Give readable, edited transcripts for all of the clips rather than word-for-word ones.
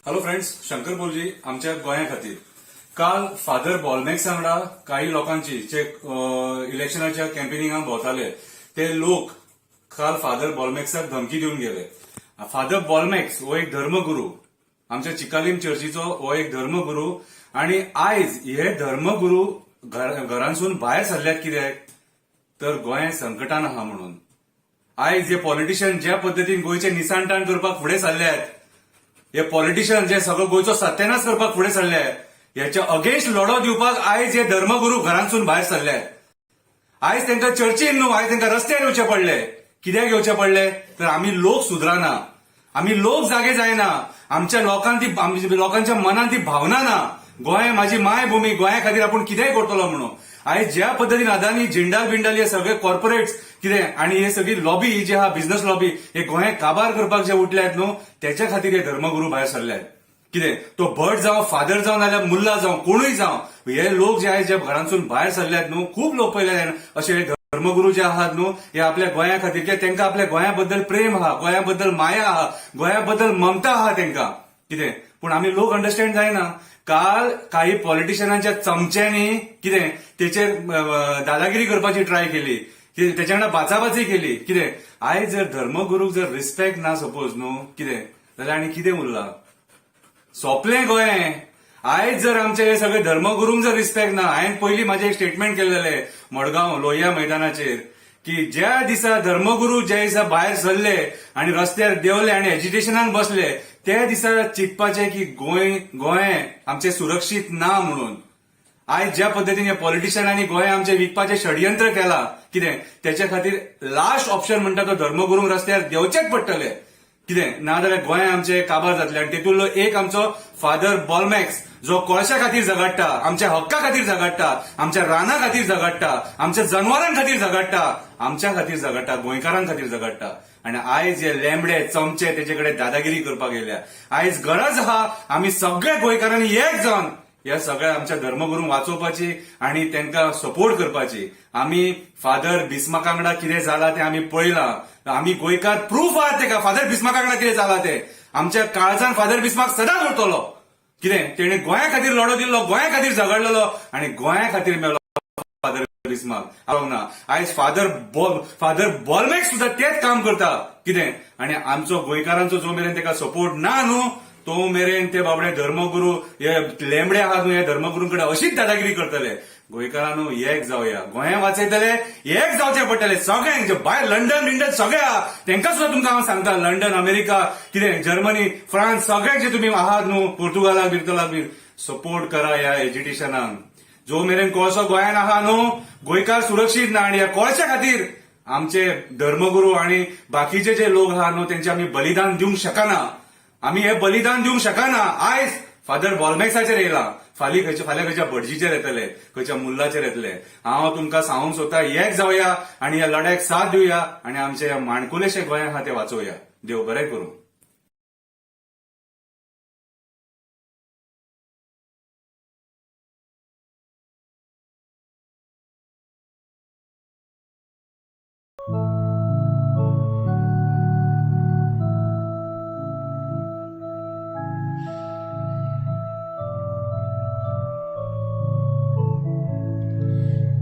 Hello friends, Shankar बोलजी आमच्या गोंया खातीर. काल फादर बॉलमॅक्स वांगडा काही लोकांची जे इलेक्शनाच्या कॅम्पेनिंगाक भोंवताले ते लोक काल फादर बॉलमॅक्साक धमकी दिवन गेले. फादर बॉलमॅक्स हो एक धर्मगुरू, आमच्या चिकालीम चर्चीचो हो एक धर्मगुरू आणि आयज हे धर्मगुरू घरांसून भायर सरल्यात. कित्याक तर गोंय संकटान आहा म्हणून. आयज हे पॉलिटिशियन ज्या पद्दतीन गोंयचे निसाणटाण करपाक फुडें सरल्यात, हे पॉलिटिशियन जे सगळो गोंयचो सत्यानाश करपाक फुडें सरले, ह्याच्या अगेन्स्ट लढो दिवपाक आयज हे धर्मगुरू घरांसून भायर सरल्यात. आयज तांकां चर्चीन न्हू, आयज तांकां रस्त्यार येवचे पडले. कित्याक येवचे पडले तर आमी लोक सुदराना, आमी लोक जागे जायना, आमच्या लोकांक ती लोकांच्या मनात ती भावना ना, गोंय माझी मायभूमी, गोंया खातीर आपूण कितेंय करतलो म्हणून. आयज ज्या पद्दतीन अदानी, जिंडाल बिंडाल हे सगळे कॉर्पोरेट्स कितें आणि हे सगळी लॉबी जी आहा, बिझनस लॉबी, हे गोंय काबार करपाक जे उठल्यात न्हू, त्याच्या खातीर हे धर्मगुरू भायर सरल्यात. कितें तो भट जावं, फादर जावं, नाल्यार मुल्ला जावं, कोणूय जावं, हे लोक जे आयज जे घरांसून भायर सरल्यात न्हू, खूब लोक पळयले अशे हे धर्मगुरू जे आहात न्हू, हे आपल्या गोंया खातीर, कित्याक तांकां आपल्या गोंया बद्दल प्रेम आहा, गोंया बद्दल माया आहा, गोंया बद्दल ममता आहा तांकां. कितें पूण आमी लोक अंडरस्टँड जायना. काल काही पॉलिटिशियनांच्या चमच्यांनी कितें तेचेर दादागिरी करपाची ट्राय केली, कितें तेच्या वांगडा बाचाबाची केली. कितें आयज जर धर्मगुरूक जर रिस्पेक्ट ना सपोज न्हू, कितें जाल्यार आनी कितें उरला? सोंपलें गोंय. आयज जर आमचे हे सगळे धर्मगुरूंक जर रिस्पेक्ट ना, हांवें पयलीं म्हाजें एक स्टेटमेंट केलेलें मडगांव लोहिया मैदानाचेर की ज्या दिसा धर्मगुरू ज्या दिसा भायर सरले आनी रस्त्यार देंवले आनी एजिटेशनाक बसले, त्या दिसा चिंतपाचें की गोंय गोंय आमचें सुरक्षीत ना म्हणून. आयज ज्या पद्दतीन हे पॉलिटिशियनांनी गोंय आमचें विकपाचें षडयंत्र केलां, कितें तेच्या खातीर लास्ट ऑप्शन म्हणटा तो धर्मगुरूंक रस्त्यार देंवचेच पडटले. कितें नाजाल्यार गोंय आमचें काबार जातलें. आनी तेतूंतलो एक आमचो फादर बॉलमॅक्स, जो कोळशा खातीर झगडटा, आमच्या हक्का खातीर झगडटा, आमच्या राना खातीर झगडटा, आमच्या जनवरां खातीर झगडटा, आमच्या खातीर झगडटा, गोंयकारां खातीर झगडटा. आनी आयज हे लेंबडे चमचे तेचे कडेन दादागिरी करपाक येयल्या. आयज गरज आहा आमी सगळ्या गोंयकारांनी एक जावन ह्या सगळ्या आमच्या धर्मगुरूंक वाचोवपाची आनी तांकां सपोर्ट करपाची. आमी फादर बिस्माका वांगडा कितें जाला तें आमी पळयलां. आमी गोंयकार प्रूफ आहात तेका, फादर बिस्माका वांगडा कितें जाला तें. आमच्या काळजान फादर बिस्माक सदांच उरतलो. कितें तेणे गोंया खातीर लढो दिल्लो, गोंया खातीर झगडलेलो आनी गोंया खातीर मेलो फादर बिस्माक. ना आयज फादर बॉलमॅक्स सुद्दां तेच काम करता. कितें आनी आमचो गोंयकारांचो जो मेरेन तेका सपोर्ट ना न्हू, तो मेरेन ते बाबडे धर्मगुरू हे लेंबडे आहात न्हू, हे धर्मगुरूं कडेन अशीच दादागिरी करतले. गोंयकारांनो, एक जावया, गोंया वाचयतले एक जावचें पडटलें सगळ्यांक. जे भायर लंडन बिंडन सगळे आहा तेंकां सुद्दां तुमकां हांव सांगता, लंडन, अमेरिका, कितें जर्मनी, फ्रांस, सगळ्यांक जे तुमी आहात न्हू, पुर्तुगालाक बिर्तुगालाक बी सपोर्ट करा ह्या एजिटेशनाक. जो मेरेन कोळसो गोंयान आहा न्हू, गोंयकार सुरक्षीत ना. आनी ह्या कोळश्या खातीर आमचे धर्मगुरू आनी बाकीचे जे लोक आहा न्हू, तेंचे आमी बलिदान दिवंक शकना. आमी हे बलिदान दिवंक शकना. आयज फादर बॉलमॅक्साचेर येयला, फाल्यां खंयच्या फाल्यां खंयच्या भटजीचेर येतले, खंयच्या मुल्लाचेर येतले. हांव तुमकां सांगूंक सोदता, एक जावया आनी ह्या लढ्याक साथ दिवया आनी आमचे माणकुलेशे गोंय आहा ते वाचोवया. देव बरें करूं.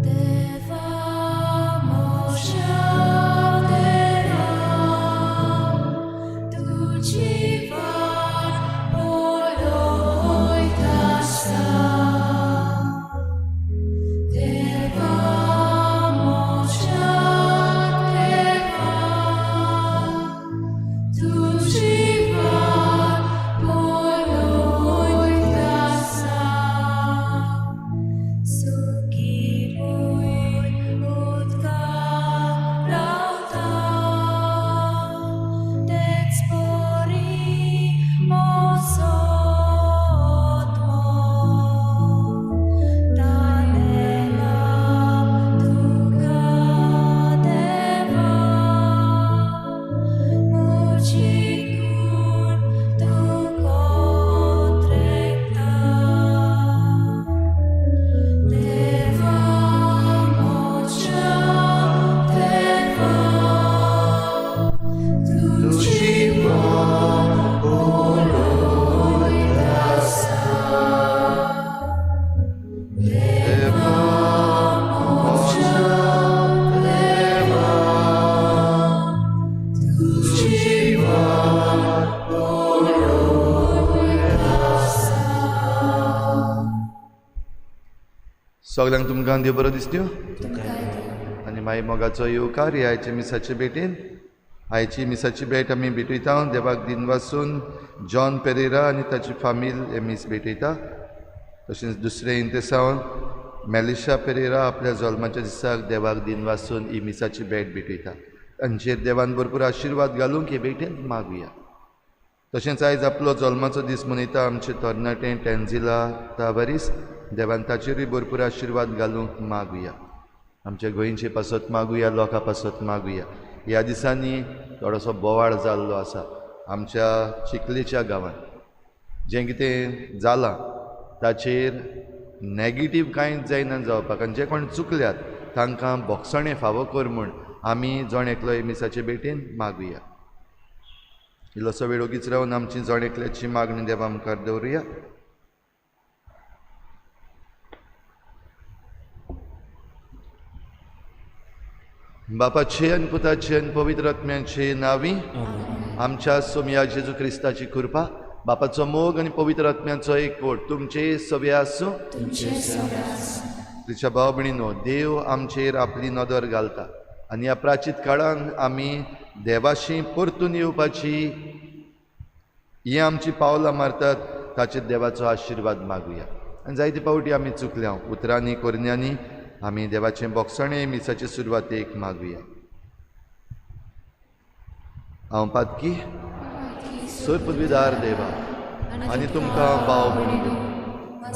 देवा म्हज्या देवा, तुजी वाट पळयत आसा. देवा म्हज्या देवा, तुजी वाट पळयत आसा. सुकी भूंय उदका रावता, तेच परी. सगल्यांक तुमकां देव बरो दिसत्यो आनी मागीर मोगाचो येवकार ह्या आयच्या मिसाचे भेटेन. आयची मिसाची भेट आमी भेटयता देवाक दिनवासून जॉन पेरेरा आनी ताची फामील हे मीस भेटयता. तशेंच दुसरें इंतेसांव मेलिशा पेरेरा आपल्या जल्माच्या दिसाक देवाक दिनवासून ही मिसाची भेट भेटयता. तांचेर देवान भरपूर आशिर्वाद घालूंक हे भेटेन मागुया. तशेंच आयज आपलो जल्माचो दीस मनयता आमचे तरणाटे टेन्जिला तावरीस, देवान ताचेरूय भरपूर आशिर्वाद घालूंक मागुया. आमच्या गोंयचे पासत मागुया, लोकां पासत मागुया. ह्या दिसांनी थोडोसो बोवाळ जाल्लो आसा आमच्या चिखलेच्या गांवांत. जें कितें जालां ताचेर नेगेटीव कांयच जायना जावपाक आनी जे कोण चुकल्यात तांकां भोगसणें फावो कर म्हूण आमी जण एकलो हे मिसाचे भेटेन मागुया. इल्लोसो वेळ ओगीच रावन आमची जण एकल्याची मागणी देवा मुखार दवरुया. बापाचे आनी पुताचे आनी पवित्र आत्म्याचे नांवी आमच्या सोमया जेजू क्रिस्ताची कृपा, बापाचो मोग आनी पवित्र आत्म्याचो एकवट तुमचे सगळे आसूं. तिच्या भाव भयणीनो, देव आमचेर आपली नदर घालता आनी ह्या प्राचीत काळान आमी देवाशी परतून येवपाची ही आमची पावलां मारतात ताचेर देवाचो आशिर्वाद मागुया. आनी जायते फावटी आमी चुकल्या उतरांनी करण्यांनी आमी देवाचें बोगसणें मिसाचे सुरवातेक मागुया. हांव पातकी सरपदवीदार देवा आनी तुमकां भाव भयणीनो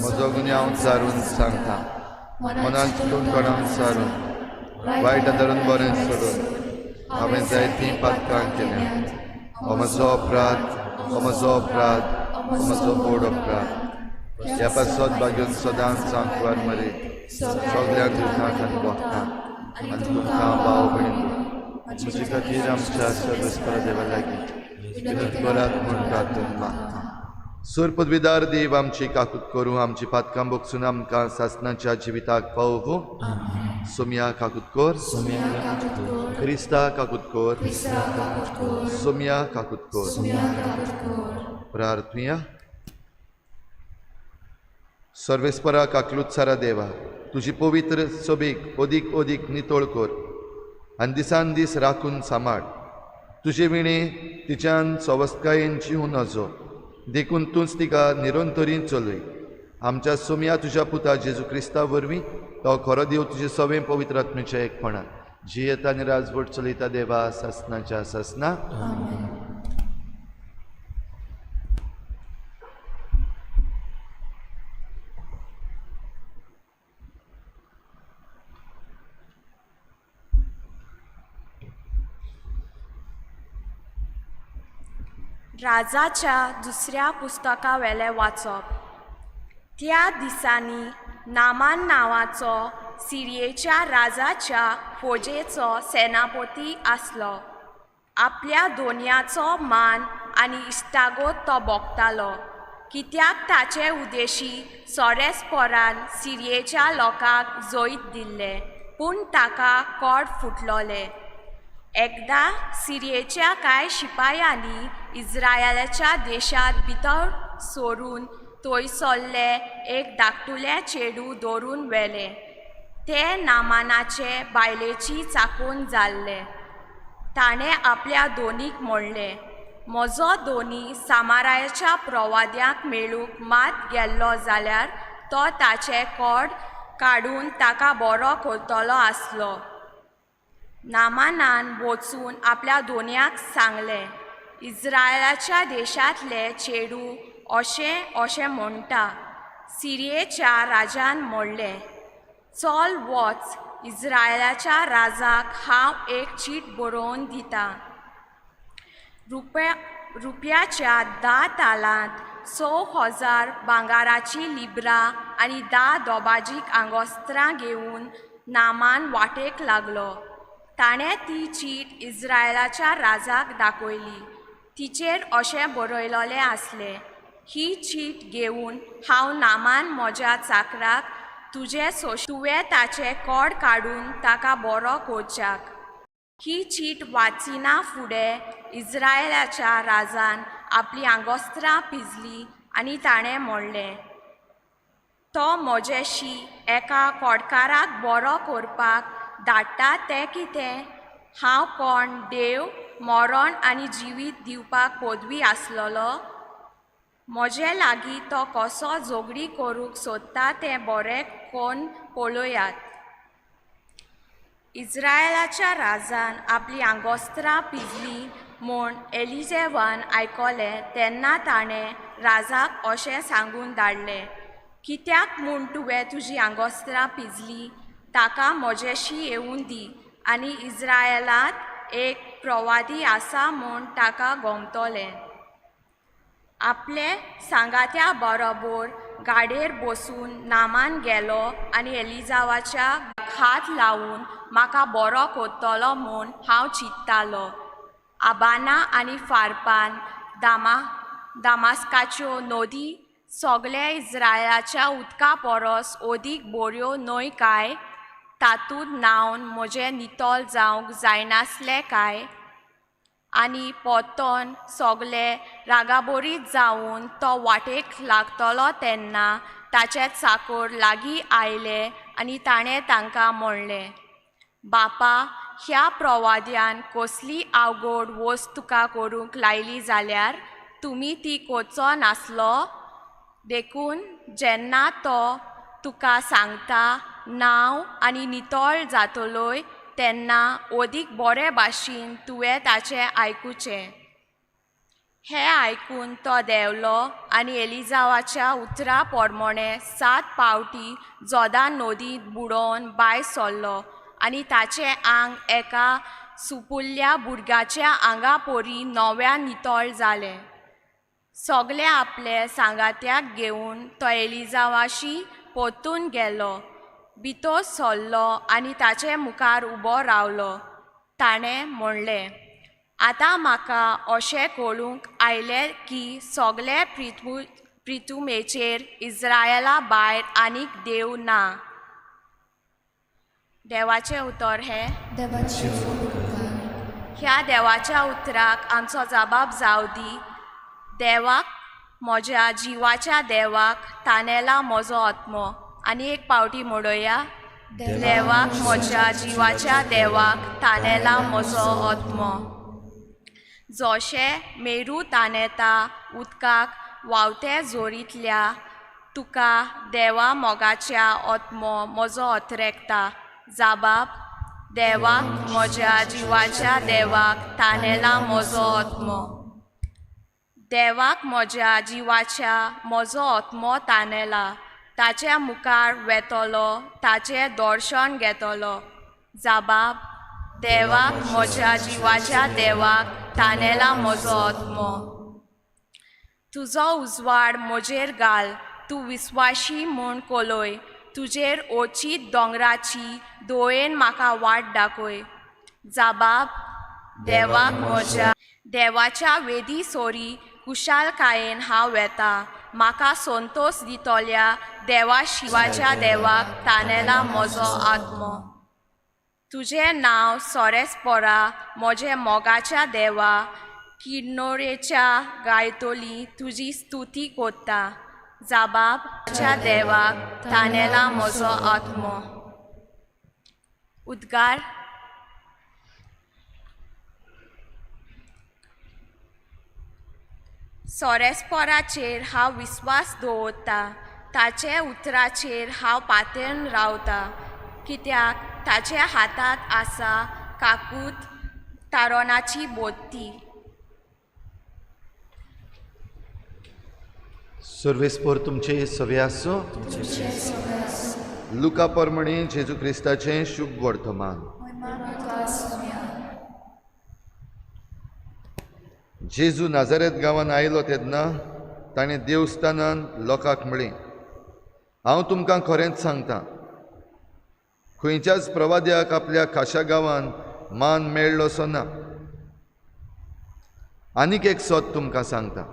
म्हजो गुन्यांव सारून सांगता, मनांत चिंतून तोंडान सारून वायट धरून बरें सोडून हांवें जायतीं पातकां केल्या. हो म्हजो अपराध, हो म्हजो अपराध, हो म्हजो व्हड अपराध. ह्या पासत बागेवन सदांच सांकवार मरे सगळ्या दिवसांक आनी भोगतां आनी तुमकां भाव भयणीनो म्हजे खातीर आमच्या सर्वेस्परा देवा लागीं विनंती करात म्हूण प्रार्थना मागता. सूर पदवीदार देव आमची काकूत करूं, आमची पातकां भोगसून आमकां सासणाच्या जिविताक पावोवं. सोमया काकूत कर, क्रिस्ता काकूत कर, सोमया काकूत कर. प्रार्थुया. सर्वेस्परा काकलूत सारा देवा, तुजी पवित्र सोबीक अदीक अदीक नितळ कर आनी दिसान दीस राखून सांबाळ. तुजे विणे तिच्यान सवस्तकायेन जिवूं नजो, देखून तूंच तिका निरंतरीन चलय. आमच्या सोमया तुज्या पुता जेजू क्रिस्ता वरवीं तो खरो देव तुजे सवें पवित्र आत्म्याच्या एकपणान जियेता आनी राजवट चलयता देवा सासनाच्या सासना. राजाच्या दुसऱ्या पुस्तकावेलें वाचप. त्या दिसांनी नामान नांवाचो सिरियेच्या राजाच्या फौजेचो सेनापती आसलो. आपल्या दोनयाचो मान आनी इश्टागत तो भोगतालो, कित्याक ताचे उदेशी सोरेसपोरान सिरियेच्या लोकांक जैत दिल्लें, पूण ताका कोड फुटलोलें. एकदां सिरियेच्या कांय शिपायांनी इज्रायलाच्या देशांत भितर सरून थंयसरलें एक धाकटुलें चेडूं धरून व्हेलें. तें नामानाचे बायलेची चाकून जाल्लें. ताणें आपल्या दोनीक म्हणलें, म्हजो दोनी सामारायाच्या प्रवाद्यांक मेळूंक मात गेल्लो जाल्यार तो ताचें कोड काडून ताका बरो करतलो आसलो. नामानान वचून आपल्या दोनयाक सांगलें, इज्रायलाच्या देशांतलें चेडूं अशें अशें म्हणटा. सिरियेच्या राजान म्हणलें, चल वच, इज्रायलाच्या राजाक हांव एक चीट बरोवन दितां. रुपयाच्या 10 तालांत 6,000 भांगराचीं लिब्रां आनी 10 दोबाजीक आंगोस्त्रां घेवन नामान वाटेक लागलो. ताणें ती चीट इज्रायलाच्या राजाक दाखयली. तिचेर अशें बरयलेलें आसलें, ही चीट घेवन हांव नामान म्हज्या चाकराक तुजें तुवें ताचें कोड काडून ताका बरो करच्याक. ही चीट वाचिना फुडें इज्रायलाच्या राजान आपलीं आंगोस्त्रां पिंजलीं आनी ताणें म्हणलें, तो म्हजेशी एका कोडकाराक बरो करपाक धाडटा तें कितें? हांव कोण देव मरण आनी जिवीत दिवपाक पदवी आसलेलो? म्हजे लागीं तो कसो झगडी करूंक सोदता तें बरें कोन्न पळयात. इज्रायलाच्या राजान आपली आंगोस्त्रां पिजलीं म्हूण एलिजेवान आयकलें तेन्ना ताणें राजाक अशें सांगून धाडलें, कित्याक म्हूण तुवें तुजी आंगोस्त्रां पिजलीं? ताका म्हजेशी येवूं दी आनी इज्रायलांत एक प्रवादी आसा म्हूण ताका गोमतलें. आपले सांगात्या बरोबर गाडयेर बसून नामान गेलो आनी एलिजावाच्या हात लावन म्हाका बरो करतलो म्हूण हांव चिंत्तालो. आबाना आनी फारपान दामास्काच्यो नदी सगळे इज्रायलाच्या उदका परस अदीक बऱ्यो न्हय काय? तातूंत न्हांवन म्हजें नितळ जावंक जायनासलें काय? आनी पोत्तोन सगळे रागाबरीत जावन तो वाटेक लागतलो तेन्ना ताचे चाकोर लागीं आयले आनी ताणें तांकां म्हणलें, बापा, ह्या प्रवाद्यान कसली आवगड वस्त तुका करूंक लायली जाल्यार तुमी ती करचो नासलो? देखून जेन्ना तो तुका सांगता नांव आनी नितळ जातलोय तेन्ना अदीक बरे भाशेन तुवें ताचें आयकुचें. हें आयकून तो देंवलो आनी एलिजावाच्या उतरा प्रमाणें 7 पावटी जोर्दान नदींत बुडोवन भायर सरलो आनी ताचें आंग एका सुपुल्ल्या भुरग्याच्या आंगा परी नव्यान नितळ जालें. सगळे आपले सांगात्याक घेवन तो एलिजावाशी परतून गेलो, भितर सरलो आनी ताचे मुखार उबो रावलो. ताणें म्हणलें, आतां म्हाका अशें कळूंक आयलें की सगळे प्रिथुमेचेर इज्रायला भायर आनीक देव ना. देवाचें उतर हें. ह्या देवाच्या उतराक आमचो जबाब जावं दी. देवाक, म्हज्या जिवाच्या देवाक तानेला म्हजो आत्मो. आनी एक पावटी म्हणोया, देवाक म्हज्या जिवाच्या देवाक तानेला म्हजो आत्मो. जशें मेरू तानेता उदकाक व्हांवते जोरींतल्या तुका देवा मोगाच्या आत्मो म्हजो अत्रेकता. जाबाब, देवाक म्हज्या जिवाच्या देवाक तानेला म्हजो आत्मो. देवाक म्हज्या जिवाच्या म्हजो आत्मो तानेला. ताच्या मुखार वेतलो, ताचें दर्शन घेतलो. जाबाब, देवाक म्हज्या जिवाच्या देवाक तानेला म्हजो आत्मो. तुजो उजवाड म्हजेर घाल, तूं विस्वाशी म्हूण कोलय. तुजेर ओचीत दोंगराची दोयेन म्हाका वाट दाखय. जाबाब, देवाक म्हज्या देवाच्या वेदी सोरी कुशालकायेन हांव वेता. म्हाका संतोश दितल्या देवा शिवाच्या देवाक तानेला म्हजो आत्मो. तुजें नांव सोरेसपोरा म्हजे मोगाच्या देवा, किन्नोरेच्या गायतोली तुजी स्तुती कोत्ता. जाबाब, च्या देवाक तानेला म्हजो आत्मो. उद्गार. सोरेसपोराचेर हांव विस्वास दवरता, ताचे उतराचेर हांव पातेन रावता. कित्याक ताच्या हातांत आसा काकूत तारोनाची बोत्ती. सर्वेस्पोर तुमचे सवे आसूं. लुका परमणी जेजू क्रिस्ताचें शुभ वर्तमान. जेजू नाजारेत गांवांत आयलो तेन्ना ताणें देवस्थानान लोकांक म्हळें, हांव तुमकां खरेंच सांगता, खंयच्याच प्रवाद्याक आपल्या खाशा गांवांत मान मेळ्ळोसो ना. आनीक एक सत तुमकां सांगता,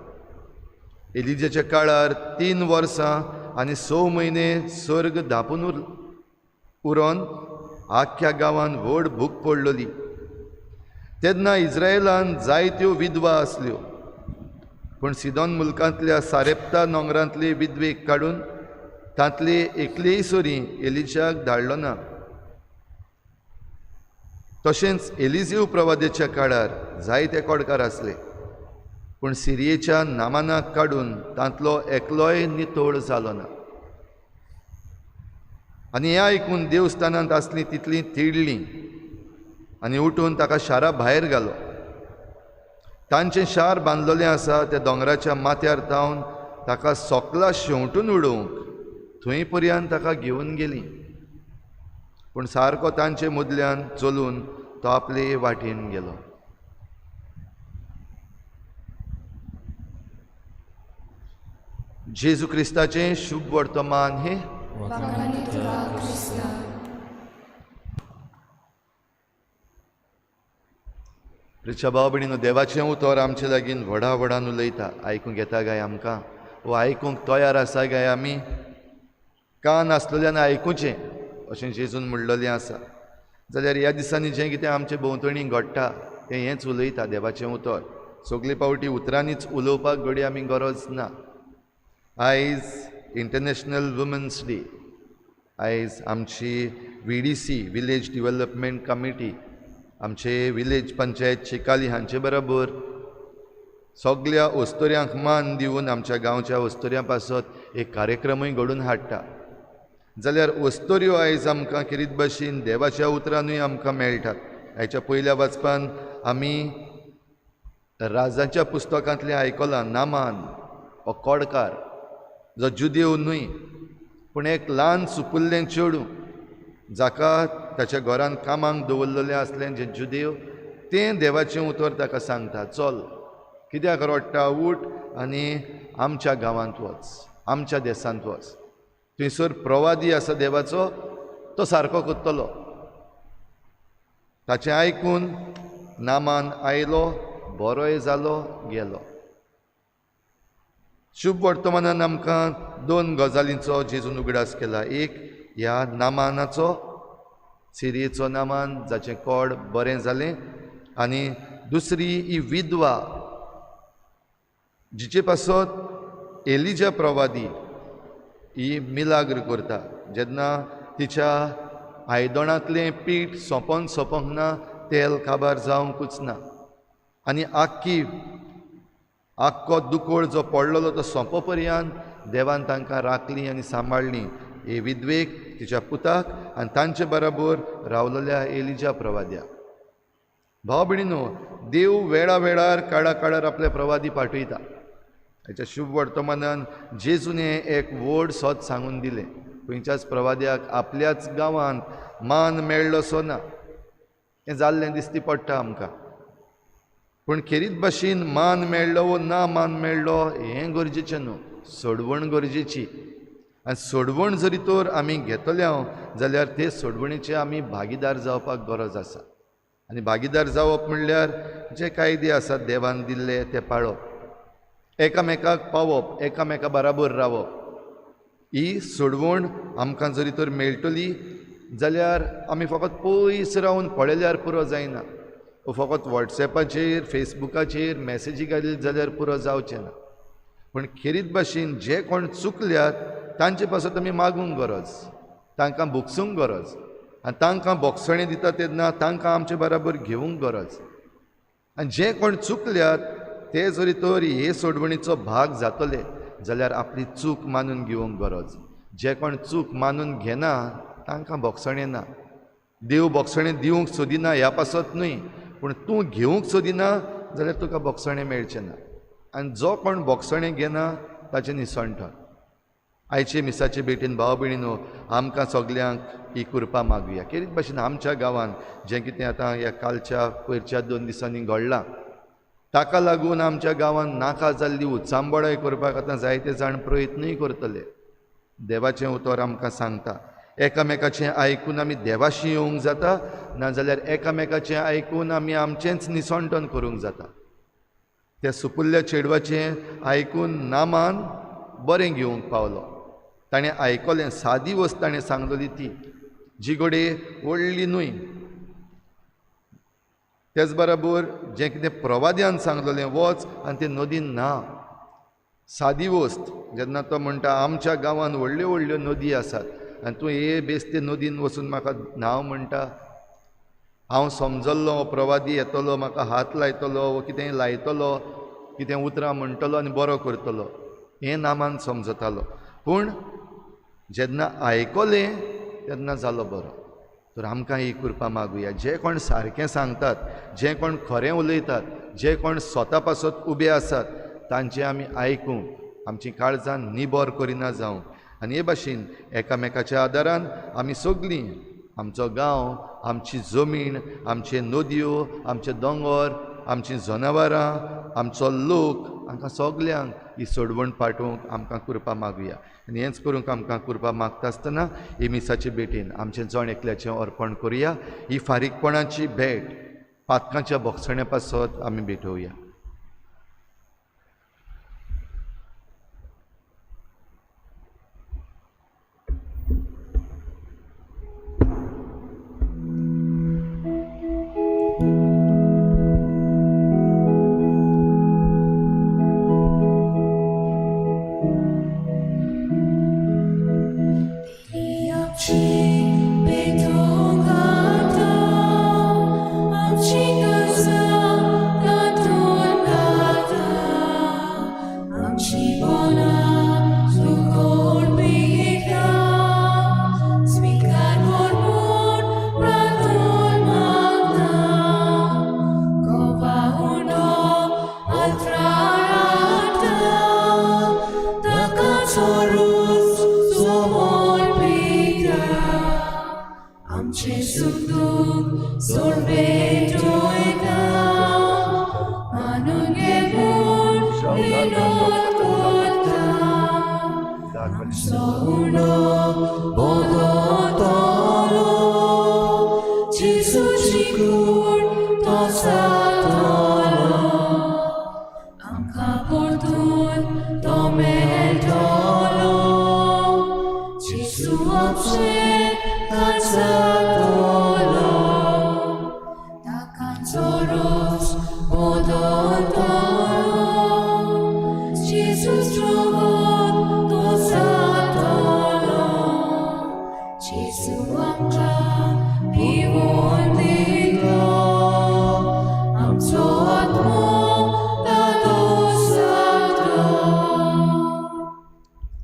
एलिजाच्या काळार 3 वर्सां आनी 6 म्हयने सर्ग धांपून उरोन आख्ख्या गांवांत व्हड भूक पडलेली. तेन्ना इज्रायलान जायत्यो विधवा आसल्यो, पूण सिदोन मुलकांतल्या सारेप्ता नोंगरांतली विधवेक काडून तांतली एकलीय सुरी एलिजाक धाडलो ना. तशेंच एलिजीव प्रवादेच्या काळार जायते कोडकार आसले, पूण सिरियेच्या नामानाक काडून तांतलो एकलोय नितोळ जालो ना. आनी हें आयकून देवस्थानांत आसलीं तितलीं तिडलीं आनी उठून ताका शारा भायर घालो. तांचें शार बांदलेलें आसा त्या दोंगराच्या माथ्यार थावन ताका सोकला शेंवटून उडोवंक थंय पर्यंत ताका घेवन गेलीं. पूण सारको तांचे मदल्यान चलून तो आपले वाटेन गेलो. जेजू क्रिस्ताचें शुभ वर्तमान हें. प्रिच्या भाव भयणीनो, देवाचें उतर आमचे लागीं व्हडा व्हडान उलयता. आयकूंक येता काय आमकां? वो आयकूंक तयार आसा काय आमी? कान आसलेल्यान आयकुचें अशें जेजून म्हणलेलें आसा. जाल्यार ह्या दिसांनी जें कितें आमचे भोंवतणी घडटा तें हेंच उलयता देवाचें उतर. सगळे पावटी उतरांनीच उलोवपाक घडये आमी गरज ना. आयज इंटरनॅशनल वुमन्स डे. आयज आमची VDC village development committee, आमचे विलेज पंचायत चिकाली हांचे बरोबर सगल्या अस्तुऱ्यांक मान दिवन आमच्या गांवच्या अस्तुऱ्यां पासत एक कार्यक्रमूय घडोवन हाडटा. जाल्यार अस्तुऱ्यो आयज आमकां खेरीत भाशेन देवाच्या उतरानूय आमकां मेळटात. हाच्या पयल्या वाचपान आमी राजाच्या पुस्तकांतलें आयकलां, नामान हो कोडकार जो जुदेव न्हय पूण एक ल्हान सुपुल्लें चेडूं जाका ताच्या घरान कामाक दवरलेलें आसलें जें जुदेव, तें देवाचें उतर ताका सांगता, चल कित्याक रडटा, उठ आनी आमच्या गांवांत वच, आमच्या देशांत वच, थंयसर प्रवादी आसा देवाचो, तो सारको करतलो. ताचें आयकून नामान आयलो, बरोय जालो, गेलो. शुभ वर्तमानान आमकां दोन गजालींचो जेजून उगडास केला. एक, ह्या नामानाचो, सिरियेचो नामान जाचें कोड बरें जालें, आनी दुसरी ही विधवा जिचे पासत एलिजा प्रवादी ही मिलाग्र करता. जेन्ना तिच्या आयदणांतलें पीठ सोंपोन सोंपोंक ना, तेल काबार जावंकूच ना, आनी आख्खी आख्खो दुकोळ जो पडलेलो तो सोंपो पर्यंत देवान तांकां राखलीं आनी सांबाळ्ळीं. हे विधवेक, तिच्या पुताक आनी तांचे बराबर रावलेल्या एलिजा प्रवाद्या. भाव भयणीनो, देव वेळा वेळार काळा काळार आपले प्रवादी पाठयता. हाच्या शुभ वर्तमानान जेजून हें एक व्हड सत सांगून दिलें. खंयच्याच प्रवाद्याक आपल्याच गांवांत मान मेळ्ळोसो ना, हें जाल्लें दिसती पडटा आमकां. पूण खेरीत भाशेन मान मेळ्ळो वो ना मान मेळ्ळो हें गरजेचें न्हू, सोडवण गरजेची. आनी सोडवण जरी तर आमी घेतले जाल्यार ते सोडवणेचे आमी भागीदार जावपाक गरज आसा. आनी भागीदार जावप म्हणल्यार जे कायदे आसात देवान दिल्ले ते पाळप, एकामेकाक पावप, एकामेका बराबर रावप. ही सोडवण आमकां जरी तर मेळटली जाल्यार आमी फकत पयस रावन पळयल्यार पुरो जायना, फकत वॉट्सॅपाचेर फेसबुकाचेर मॅसेजी घालीत जाल्यार पुरो जावचें ना. पूण खेरीत भाशेन जे कोण चुकल्यात तांचे पासत आमी मागूंक गरज, तांकां भोगसूंक गरज, आनी तांकां भोगसणें दिता तेन्ना तांकां आमचे बराबर घेवंक गरज. आनी जे कोण चुकल्यात ते जरी तर हे सोडवणीचो भाग जातले जाल्यार आपली चूक मानून घेवंक गरज. जे कोण चूक मानून घेना तांकां भोगसणें ना. देव भोगसणें दिवंक सोदिना ह्या पासत न्हय, पूण तूं घेवंक सोदिना जाल्यार तुका भोगसणें मेळचें ना. आनी जो कोण भोगसणें घेना ताचें निसणटण. आयचे मिसाचे भेटीन भाव भयणीनो, आमकां सगल्यांक ही कृपा मागुया. खेरीत भाशेन आमच्या गांवांत जें कितें आतां ह्या कालच्या पयरच्या 2 दिसांनी घडलां ताका लागून आमच्या गांवांत नाका जाल्ली उचांबळाय करपाक आतां जायते जाण प्रयत्नूय करतले. देवाचें उतर आमकां सांगता एकामेकाचें आयकून आमी देवाशी येवंक जाता, नाजाल्यार एकामेकाचें आयकून आमी आमचेंच निसणटण करूंक जाता. त्या सुपुल्ल्या चेडवाचें आयकून नामान बरें घेवंक पावलो. ताणें आयकलें, सादी वस्त ताणें सांगलेली ती जी घडये व्हडली न्हय. तेच बराबर जें कितें प्रवाद्यान सांगलेलें, वच आनी ते नदीन न्हा, सादी वस्त. जेन्ना तो म्हणटा आमच्या गांवांत व्हडल्यो व्हडल्यो नदी आसात आनी तूं हे बेस्ते नदीन वचून म्हाका न्हांव म्हणटा, हांव समजल्लो हो प्रवादी येतलो, म्हाका हात लायतलो वो कितेंय लायतलो, कितें उतरां म्हणटलो आनी बरो करतलो, हें नामान समजतालो. पूण जेन्ना आयकलें तेन्ना जालो बरो. तर आमकां ही कृपा मागुया, जे कोण सारकें सांगतात, जे कोण खरें उलयतात, जे कोण स्वता पासत उबे आसात तांचें आमी आयकूंक, आमची काळजां निबर करिना जावंक. आनी हे भाशेन एकामेकाच्या आदारान आमी सगळीं आमचो गांव, आमची जमीन, आमचे नदयो, आमचे दोंगर, आमची जनावरां, आमचो लोक, हांकां सगल्यांक ही सोडवण पाठोवंक आमकां कृपा मागुया. आनी हेंच करूंक आमकां कृपा मागता आसतना ही मिसाचे भेटीन आमचें जण एकल्याचें अर्पण करुया. ही फारीकपणाची भेट पातकांच्या भोगसण्या पासत आमी भेटोवया.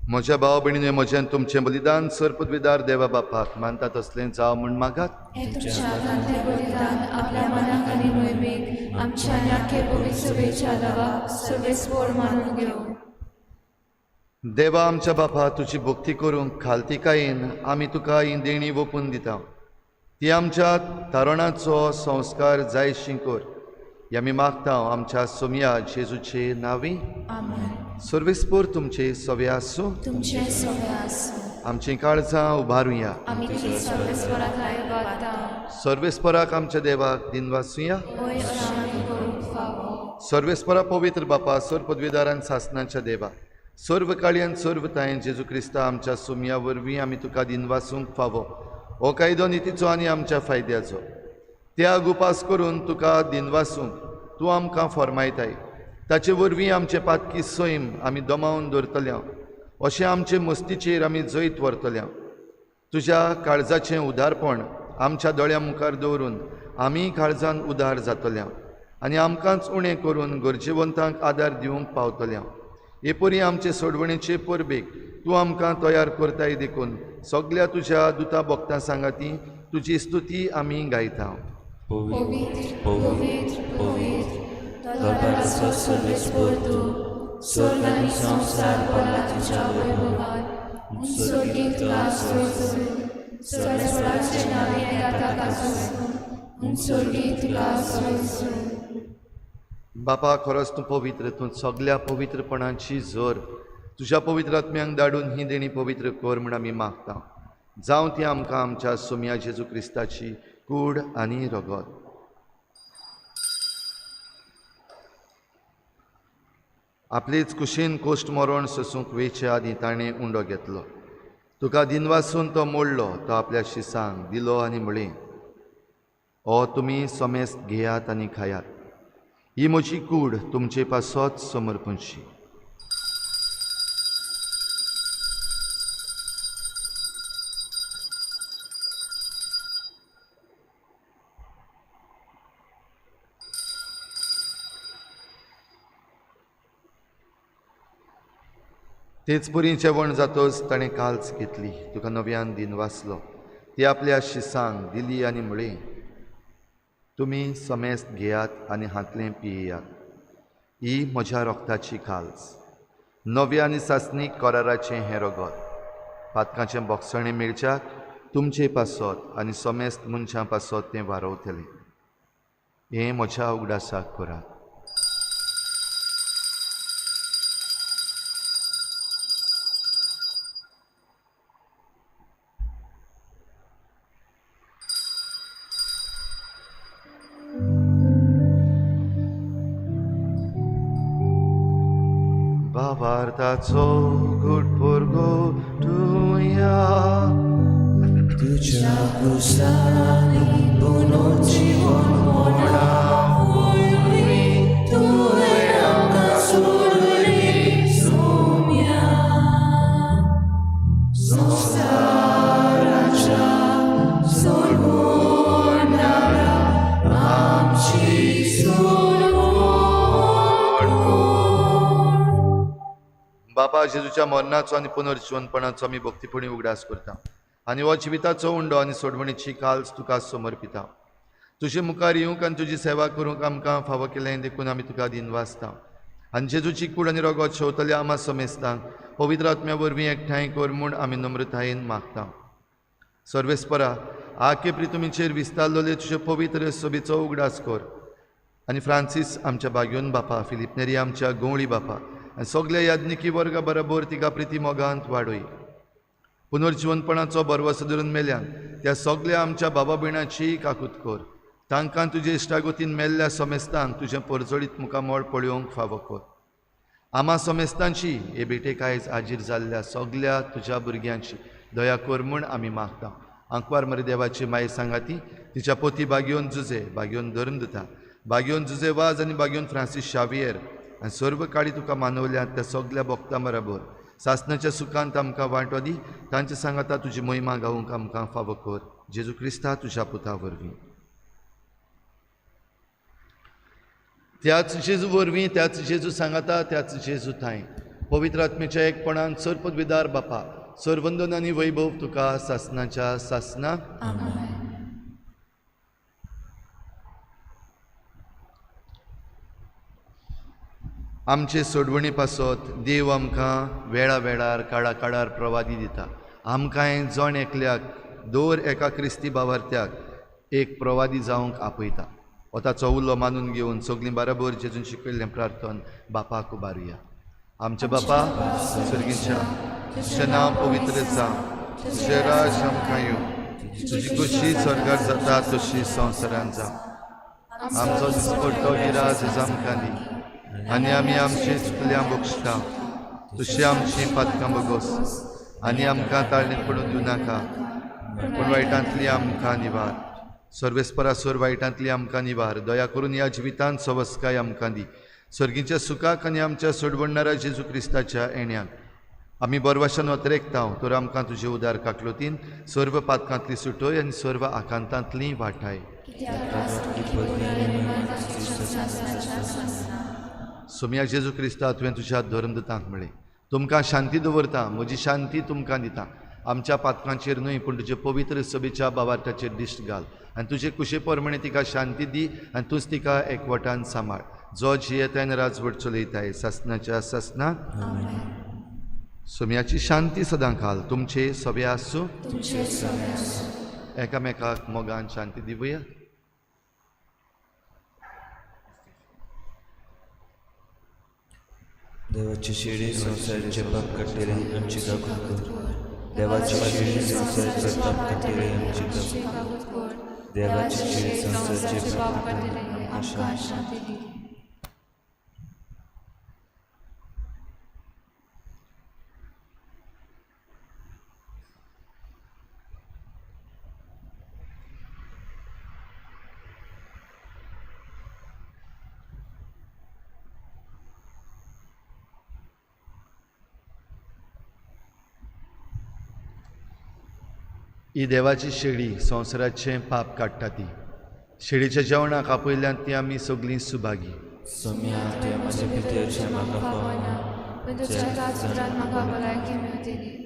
म्हज्या भाव भयणीने म्हजें तुमचें बलिदान सर पदवीदार देवा बापाक मानता तसलें जावं म्हूण मागात. देवा आमच्या बापा, तुजी भक्ती करूंक खालतिकायेन आमी तुका ही देणी ओंपून दिता. ती आमच्या तारणाचो संस्कार जायशी कर, ही आमी मागता आमच्या सोमया जेजूचे नांवी. सर्वेस्पोर तुमचे सवे आसूं, आमचीं काळजां उबारुया. सर्वेस्पराक आमच्या देवाक दिनवासुया. सर्वेस्परा पवित्र बापा, सर्व पदवीदारान सासनाच्या देवा, सर्व काळयान सर्व तायन जेजू क्रिस्ता आमच्या सोमया वरवीं आमी तुका दिनवासूंक फावो. हो कायदो नितीचो आनी आमच्या फायद्याचो. त्याग उपास करून तुका दिनवासूंक तूं आमकां फॉर्मायताय. ताचे वरवीं आमचे पातकी सैम आमी दमावन दवरतल्या, अशें आमचे मस्तीचेर आमी जैत व्हरतल्या. तुज्या काळजाचें उदारपण आमच्या दोळ्यां मुखार दवरून आमी काळजान उदार जातल्या आनी आमकांच उणें करून गरजेवंतांक आदार दिवंक पावतल्या. हे परी आमचे सोडवणेचे परबेक तूं आमकां तयार करताय देखून सगल्या तुज्या दुता भक्तां सांगाती तुजी स्तुती आमी गायता. पवित्र पवित्र पवित्र दरबाराचो सर्वेस्पोर तूं, स्वर्ग आनी संवसार भरला तुज्या वैभवान. स्वर्गीत तुका आसूं, सर्वेस्पराचे नांवे येता आसूं, स्वर्गीत तुका आसूं. बापा, खरोच तूं पवित्र, तूं सगल्या पवित्रपणाची जोर. तुज्या पवित्र आत्म्यांक धाडून ही देणी पवित्र कर म्हूण आमी मागता. जावं ती आमकां आमच्या सोमया जेजू क्रिस्ताची कूड आनी रगत. आपलेच कुशीन कोश्ट मरण सोसूंक वेचे आदीं ताणें उंडो घेतलो. तुका दिनवासून तो मोडलो, तो आपल्या शिसांक दिलो आनी म्हळें, ओ तुमी समेस्त घेयात आनी खायात, ही म्हजी कूड तुमचे पासत समर्पणशी. तेच परी जेवण जातच ताणें काल्च घेतली, तुका नव्यान दिन वाचलो, ती आपल्या शिसांक दिली आनी म्हळें, तुमी समेस्त घेयात आनी हांतलें पियेयात, ही म्हज्या रोगताची काल्च, नव्या आनी सासणीक कराराचें हें रगत, पातकांचें बोगसणें मेळच्याक तुमचे पासत आनी समेस्त मनशां पासत तें वारवतलें. हें म्हज्या उगडासाक करात. भावार्थाचो गुटपुरगो तुया तुज्या क्रुसांनी पुनर्जीवन मोडा वरवीं तुवें आमकां सोडयली सोम्या. संवसाराच्या सोडवणारा आमची सोडवण कर. बापा जेजूच्या मरणाचो आनी पुनर्जिवनपणाचो आमी भक्तीपणी उगडास करता आनी हो जिविताचो उंडो आनी सोडवणीची काल्स तुका समर्पिता. तुजे मुखार येवंक आनी तुजी सेवा करूंक आमकां फावो केलें देखून आमी तुका दिनवासता. आनी जेजूची कूड आनी रगत शेवतल्या आमा समेस्तांक पवित्र आत्म्या वरवीं एकठांय कर म्हूण आमी नम्रतायेन मागता. सर्वेस्परा आखे प्रितुमीचेर विस्तारलेले तुजे पवित्र सभेचो उगडास कर आनी फ्रांसीस आमच्या बाग्योन बापा, फिलीप नेरी आमच्या गवळी बापा आनी सगल्या याज्ञिकी वर्गा बरोबर तिका प्रिती मोगांत वाडय. पुनर्जिवनपणाचो भरवसो धरून मेल्यान त्या सगल्या आमच्या बाबा भयणाची काकूत कर. तांकां तुजे इश्टागतीन मेल्ल्या समेस्तांक तुजें परजळीत मुखामळ पळोवंक फावो कर. आमा समेस्तांची हे भेटेक आयज हाजीर जाल्ल्या सगल्या तुज्या भुरग्यांची दया कर म्हूण आमी मागता. आंकवार मरे देवाची माय सांगाती तिच्या पोती बागयोन जुजे, बागयोन धर्मदुता, बागयोन जुजे वाज आनी बागयोन फ्रांसीस शावियर आनी सर्व काळी तुका मानवल्यात त्या सगल्या भक्तां बराबर सासणाच्या सुखांत आमकां वांटो दी. तांचे सांगाता तुजी महिमा गावंक आमकां फावो कर. जेजू क्रिस्ता तुज्या पुता वरवीं. त्याच जेजू वरवीं, त्याच जेजू सांगाता, त्याच जेजू थांय पवित्र आत्मेच्या एकपणान सर्पदविदार बापा सर्वंदन आनी वैभव तुका सासणाच्या सासना. आमचे सोडवणी पासत देव आमकां वेळा वेळार काळा काळार प्रवादी दिता. आमकांय जण एकल्याक दर एका क्रिस्ती भावार्थ्याक एक प्रवादी जावंक आपयता. हो ताचो उलो मानून घेवन सगळीं बराबर जेजून शिकयल्लें प्रार्थन बापाक उबारुया. आमच्या बापा सर्गीच्या, तुजें नांव पवित्र जावं, तुजें राज आमकां येवं, तुजी खुशी स्वर्गार जाता तशी संवसारांत जावं. आमचो दिसपट्टो गिराज आमकां दी आनी आमी आमची चुकल्यां बक्षता तशी आमची पातकां बगोस आनी आमकां ताळणेंत पडून दिवं नाका, पूण वायटांतली आमकां निवार. सर्वेस्परा सोर वायटांतली आमकां निवार. दया करून ह्या जिवितांत सवस्काय आमकां दी. सर्गीच्या सुखाक आनी आमच्या सोडवणारा जेजू क्रिस्ताच्या येण्याक आमी बरवाशान अतरेकता तर आमकां तुजे उदार काकलोतीन सर्व पातकांतली सुटय आनी सर्व आकांतांतली वाटाय. सोम्या जेजू क्रिस्ता तुवें तुज्या धर्मदूतांक म्हळें, तुमकां शांती दवरता, म्हजी शांती तुमकां दिता. आमच्या पातकांचेर न्हय पूण तुजे पवित्र सभेच्या बावार्थाचेर दिश्ट घाल आनी तुजे कुशे प्रमाणे तिका शांती दी आनी तूंच तिका एकवटान सांबाळ. जो जियेताय आनी राजवट चलयताय सासणाच्या सासना. सोम्याची शांती सदां काल तुमचे सभे आसूं. एकामेकाक मोगान शांती दिवया. देवाची शिडी संवसाराचे पाप काडटले आमची काकूत कर. देवाची शिडी संवसाराचे पाप काडटले आमची काकूत कर. देवाची शिडी संवसाराचे पाप काडटले आमकां शांती दी. ही देवाची शेळी संवसाराचें पाप काडटा. ती शेळीच्या जेवणाक आपयल्यान ती आमी सगळीं सुभागी. सोम्या, तुवें म्हज्या भितरचें म्हाका फावना, पण तुझ्या तास उपरांत म्हाका भलायकी मेवतली.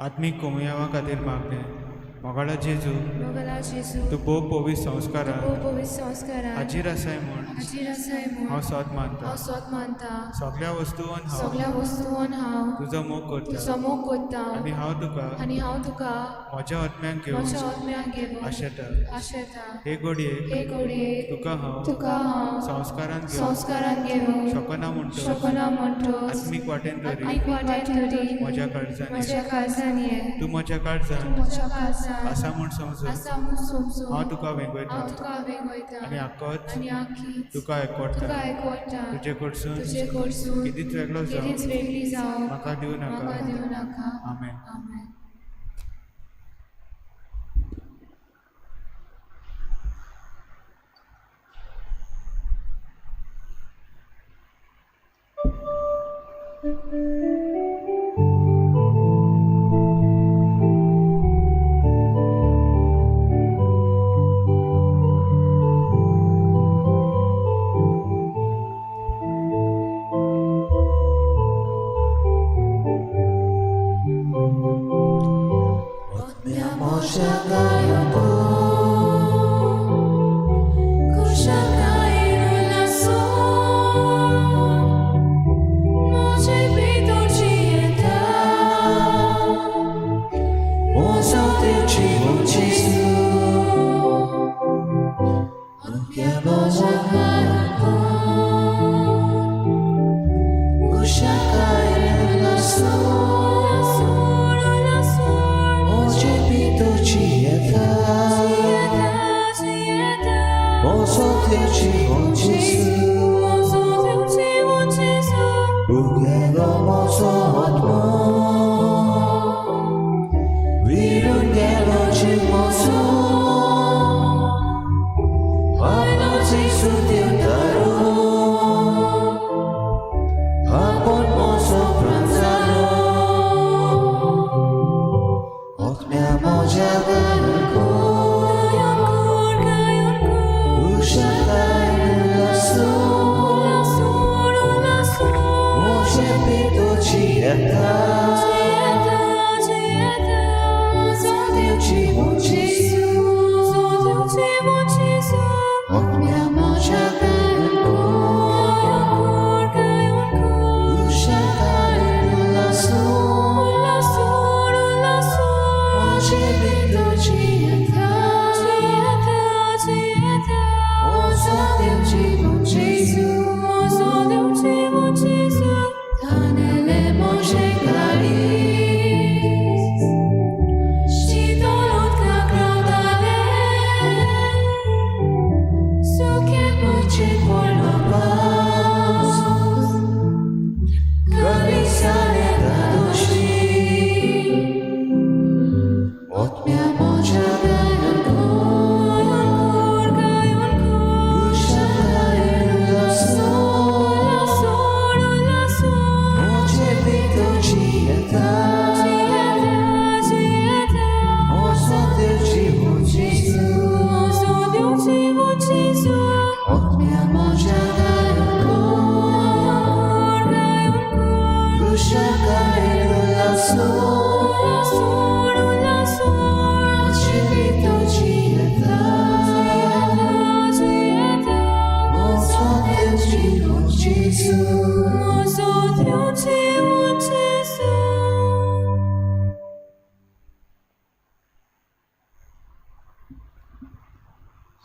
आत्मीक कोमुयांवा खातीर मागणें. मोगाळा जेजू, मोगला जेजू, तूं भोव पवित्र संस्कारान भोव पवित्र संस्कारान हाजीर आसाय म्हूण हाजीर आसाय म्हूण हांव सोद मानता. हांव सोद मानता. सगळ्या वस्तूंत हांव सगळ्या वस्तून हांव तुजो मोग करता तुजो मोग करता आनी हांव तुका आनी हांव तुका म्हज्या आत्म्याक घेवन म्हज्या आत्म्याक घेवन आशेता. आशेता. हे घडयेक हे घडयेक तुका हांव तुका हांव संस्कारान घेवन संस्कारान घेवन शकना म्हणटच शकना म्हणटच आत्मीक वाटेन तरी आत्मीक वाटेन तरी म्हज्या काळजान म्हज्या काळजान ये. तूं म्हज्या काळजान म्हज्या काळजान आसा म्हूण समजून आसा म्हूण समजून हांव तुका हांव वेंगयता तुका वेंगयता आनी आखोच आनी आखीच तुका एकवटता. तुका एकवटता. तुजे कडसून तुजे कडसून केदीच वेगळो जावं केदीच वेगळी जावं म्हाका दिवं म्हाका नाका. दिवं नाका. आमेन. आमेन.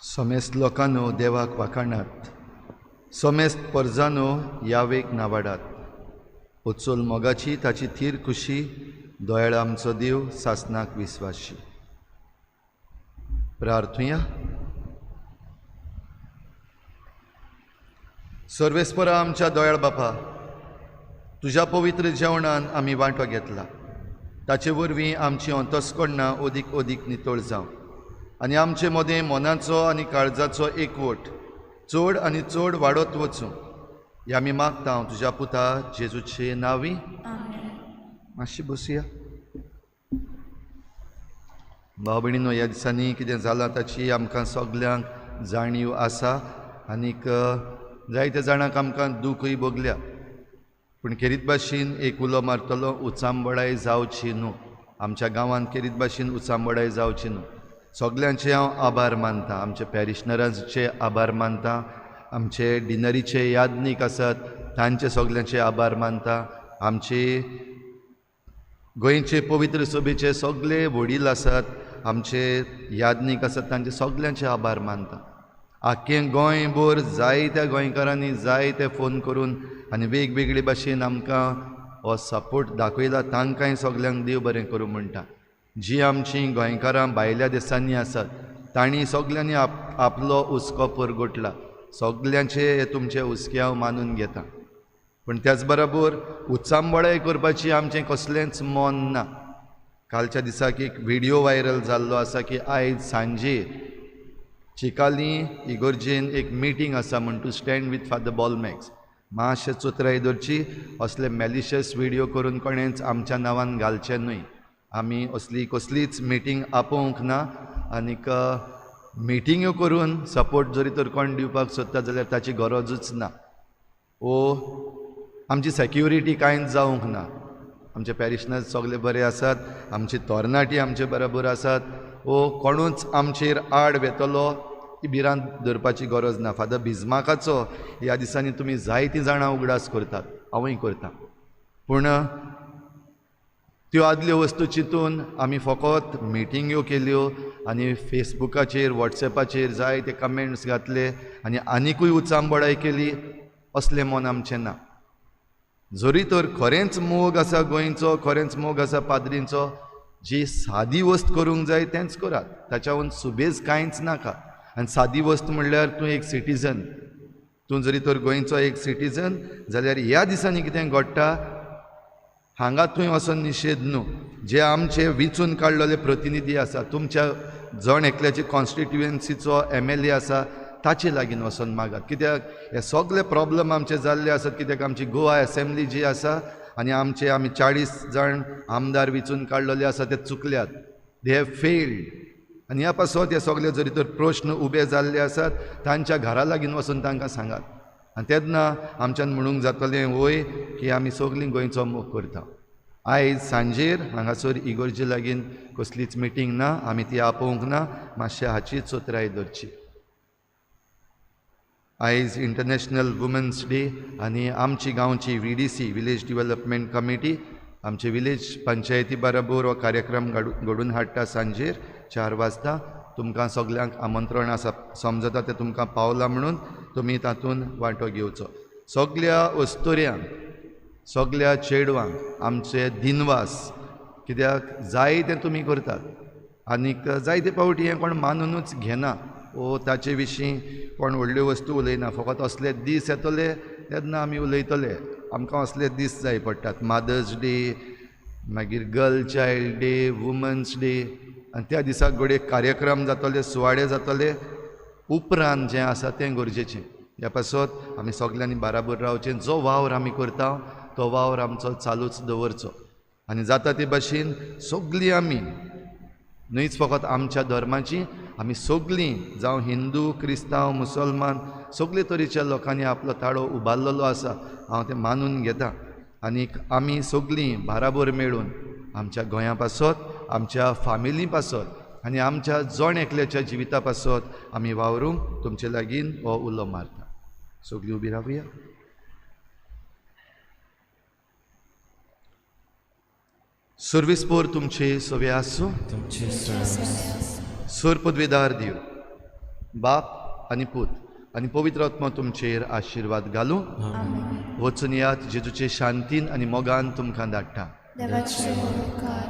समेस्त लोकांनो देवाक वाखाणात, समेस्त परजानो यावेक नावाडात. उत्सोल मोगाची ताची थीर खुशी, दोयाळ आमचो देव सासनाक विस्वाशी. प्रार्थुया. सर्वेस्परा आमच्या दोयाळ बापा, तुज्या पवित्र जेवणान आमी वांटो घेतला, ताचे वरवीं आमची अंतस्करणां अदीक अदीक नितळ जावं आनी आमचे मदें मनाचो आनी काळजाचो एकवट चड आनी चड वाडत वचूं हें आमी मागता तुज्या पुता जेजूचे नांवी. मातशी बसया. भाव भयणीनो, ह्या दिसांनी कितें जालां ताची आमकां सगल्यांक जाणीव आसा आनीक जायते जाणांक आमकां दुखूय भोगल्या. पूण खेरीत भाशेन एक उलो मारतलो, उचांबळाय जावची न्हू. आमच्या गांवांत खेरीत भाशेन उचांबळाय जावची न्हू. सगल्यांचे हांव आभार मानता, आमचे पॅरिशनरांचे आभार मानता, आमचे डिनरीचे यादनीक आसात तांचे सगल्यांचे आभार मानता, आमचे गोंयचे पवित्र सभेचे सगळे वडील आसात, आमचे यादनीक आसात तांचे सगल्यांचे आभार मानता. आख्खें गोंयभर जायत्या गोंयकारांनी जायते फोन करून आनी वेगवेगळे भाशेन आमकां हो सपोर्ट दाखयला, तांकांय सगल्यांक देव बरें करूं म्हणटा. जी आमची गोंयकारां भायल्या देशांनी आसात तांणी सगल्यांनी आपलो हुस्को परगटला. सगल्यांचे हे तुमचे हुस्के हांव मानून घेता. पूण त्याच बरोबर उचांबळाय करपाची आमचें कसलेंच मन ना. कालच्या दिसाक एक व्हिडियो व्हायरल जाल्लो आसा की आयज सांजे चिकाली इगोर्जेन एक मिटींग आसा म्हण to stand with Father Bolmax. मातशें चोत्राय दवरची, असले मॅलिशियस व्हिडियो करून कोणेंच आमच्या नांवान घालचें न्हय. आमी असली कसलीच मिटींग आपोवंक ना आनीक मिटिंग्यो करून सपोर्ट जरी तर कोण दिवपाक सोदता जाल्यार ताची गरजूच ना. ओ आमची सेक्युरिटी कांयच जावंक ना. आमचे पॅरिशनर्स सगळे बरे आसात, आमची तरणाटी आमचे बरोबर आसात. ओ कोणूच आमचेर आड वेतलो ही भिरांत धरपाची गरज ना. फादर बिजमाकाचो ह्या दिसांनी तुमी जायतीं जाणां उगडास करतात, हांवूय करतां. पूण त्यो आदल्यो वस्तू चिंतून आमी फकत मिटिंग्यो केल्यो आनी फेसबुकाचेर वॉट्सएपाचेर जायते कमेंट्स घातले आनी आनिकूय उचांबळाय केली, असलें मन आमचें ना. जरी तर खरेंच मोग आसा गोंयचो, खरेंच मोग आसा पाद्रींचो, जी सादी वस्त करूंक जाय तेंच करात, ताच्याहून सुबेज कांयच नाका. आनी सादी वस्त म्हणल्यार तूं एक सिटीजन, तूं जरी तर गोंयचो एक सिटीजन जाल्यार ह्या दिसांनी कितें घडटा हांगा थंय वचोन निशेध न्हू. जे आमचे विचून काडलेले प्रतिनिधी आसा, तुमच्या जण एकल्याची कॉन्स्टिट्युएन्सीचो MLA आसा ताचे लागीं वचोन मागात. कित्याक हे सगळे प्रॉब्लम आमचे जाल्ले आसात कित्याक आमची गोवा एसेंब्ली जी आसा आनी आमचे आमी 40 जाण आमदार विचून काडलेले आसा ते चुकल्यात, they have failed. आनी ह्या पासत हे सगळे जरी तर प्रश्न उबे जाल्ले आसात तांच्या घरा लागीं वचून तांकां सांगात आनी तेन्ना आमच्यान म्हणूंक जातलें वय की आमी सगळीं गोंयचो मोग करता. आयज सांजेर हांगासर इगोर्जे लागीं कसलीच मिटींग ना, आमी ती आपोवंक ना, मातशें हाची चोत्राय दवरची. आयज इंटरनॅशनल वुमन्स डे आनी आमची गांवची VDC village development committee आमचे विलेज पंचायती बरोबर हो कार्यक्रम घडून हाडटा सांजेर 4 वाजता. तुमकां सगल्यांक आमंत्रण आसा, समजता तें तुमकां पावलां म्हणून तुमी तातूंत वांटो घेवचो. सगल्या अस्तुऱ्यांक, सगल्या चेडवांक आमचे दिनवास, कित्याक जाय तें तुमी करतात आनीक जायते फावटी हें कोण मानुनूच घेना ओ ताचे विशीं कोण व्हडल्यो वस्तू उलयना. फकत असले दीस येतले तेन्ना आमी उलयतले. आमकां असले दीस जाय पडटात, मदर्स डे, मागीर girl child day, women's day, आनी त्या दिसाक घडये कार्यक्रम जातले, सुवाळे जातले. उपरांत जें आसा तें गरजेचें. ह्या पासत आमी सगल्यांनी बाराबर रावचें. जो वावर आमी करता तो वावर आमचो चालूच दवरचो आनी जाता ते भाशेन सगळीं आमी न्हयच फकत आमच्या धर्माची, आमी सगळीं जावं हिंदू, क्रिस्तांव, मुसलमान सगळे तरेच्या लोकांनी आपलो ताळो उबारलेलो आसा, हांव तें मानून घेता. आनीक आमी सगळीं बाराबर मेळून आमच्या गोंया पासत, आमच्या फामिली पासत आनी आमच्या जण एकल्याच्या जिविता पासत आमी वावरूंक तुमचे लागीं हो उलो मारता. सगळीं उबी रावया. सर्वीस पोर तुमचे सवे आसूं, तुमचे सोर पदवेदार दिव बाप आनी पूत आनी पवित्र आत्मा तुमचेर आशिर्वाद घालूं. वचून यात जेजूचे शांतीन आनी मोगान तुमकां धाडटा. देवाचे उपकार.